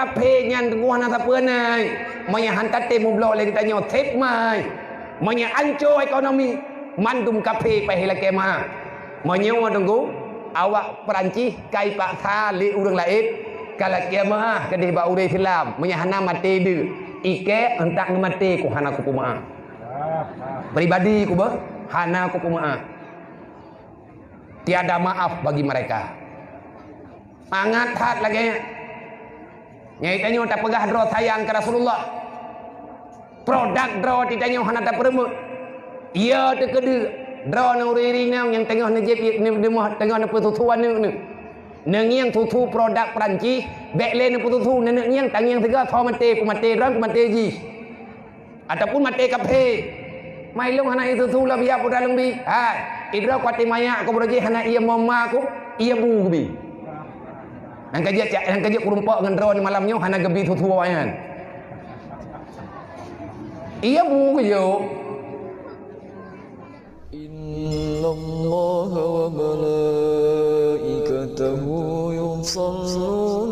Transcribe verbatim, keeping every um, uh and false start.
Kaphé nyan teungoh na sapeue nai. Meunyo han tatem mubloe lé geutanyoe, sép mai. Meunyo anco ekonomi, mandum kaphé payah lakée meu'ah. Meunyoe teungku, awak Peurancih ka ipaksa lé ureuëng laén, ka lakée meu'ah keudeh bak ureuëng Islam. Meunyo hana maté deuek, ikée euntak neumaté ku hana kupeumeu'ah. Pribadi kubeuh hana kupeumeu'ah. Tiada maaf bagi mereka. Mangat that lagée nyan. Nyang tanyoe tapeugah droe sayang keu Rasulullah. Produk droe ti tanyoe hana tapeureumeuk. Iya teukeudeuek droe nang ureuëng inong nyang teungoh neujép, ne-, teungoh neupeususu aneuëk neuh. Neungieng susu produk Peurancih, bék lé neupeususu neuneuk ngieng, tangieng sigoe, soe maté, kumaté droe, kumaté jih. Ataupun maté kaphé. Mai lôn hana ie susu lom, ya putra lôn bi. Hai, idroe kuaté mayak ku beureuji hana ie moma ku, ie bu bi. Nyang ka jeuet, nyang ka jeuet kurumpok ngon droe malam nyoe hana geubi susu awaknyan. Ie bu geuyue. Innallaha wa malaikatahu yusalluna